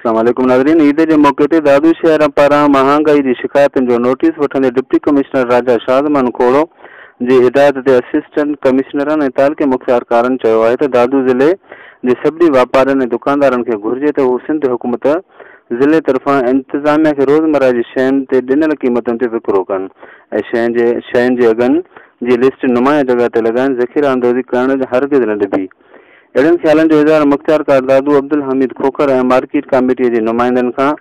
اسلام عليڪم ناظرين عيد جي موقعي تي دادو شهر پاران مهانگائي جي شڪايتن جو نوٽيس وٺندي ڊپٽي ڪمشنر راجا شاهزمان کوڙو جي هدايت تي اسسٽنٽ ڪمشنرن ۽ تعلقي مختيارڪارن چيو آهي ته دادو ضلعي جي سڀني واپارين ۽ دڪاندارن کي گهرجي ته هو سنڌ حڪومت ضلعي طرفان انتظاميا کي روزمره جي شين تي ڏنل قيمتن تي وڪرو ڪن ۽ شين جي شين جي اگهن جي لسٽ نمايان جڳهه تي لڳائن ذخيره اندوزي ڪرڻ هرگز نه ڏبي. اهڙن خيالن جو اظهار مختيارڪار دادو عبدالحميد کوکر ۽ مارڪيٽ ڪاميٽيء جي نمائندن کان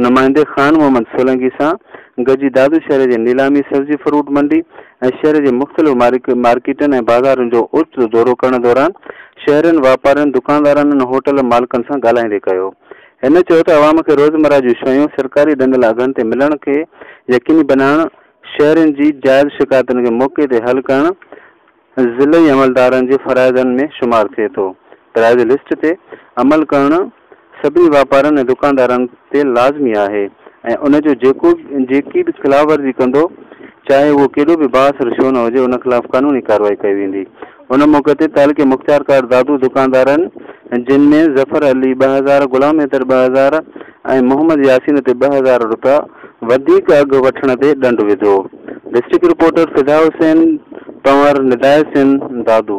نمائندي خان محمد سولنگي سان گڏجي دادو شهر جي نيلامي سبزي فروٽ منڊي ۽ شهر جي مختلف مارڪيٽن ۽ بازارن جو اوچتو دورو ڪرڻ دوران شهرين، واپارين، دڪاندارن ۽ هوٽل مالڪن سان ڳالهائيندي ڪيو. هن چيو ته عوام کي روزمره جون شيون سرڪاري ڏنل اگهن تي ملڻ کي يقيني بنائڻ، شهرين جي جائز شڪايتن کي موقعي تي حل ڪرڻ، ضلعي عملدارن جي فرائضن ۾ شمار ٿئي ٿو. پرائز لسٽ تي عمل ڪرڻ سڀني واپارين ۽ دڪاندارن تي لازمي آهي ۽ ان جو جيڪو جيڪي به خلاف ورزي ڪندو چاهي اهو ڪيڏو به بااثر ڇو نه هجي ان خلاف قانوني ڪارروائي ڪئي ويندي. ان موقعي تي تعلقي مختيارڪار دادو دڪاندارن جن ۾ ظفر علي 2000، غلام حيدر 2000 ۽ محمد ياسين تي 2000 رپيا وڌيڪ اگهه وٺڻ تي ڏنڊ وڌو. ڊسٽرڪٽ رپورٽر فدا حسين پنهور ندائي سن دادو.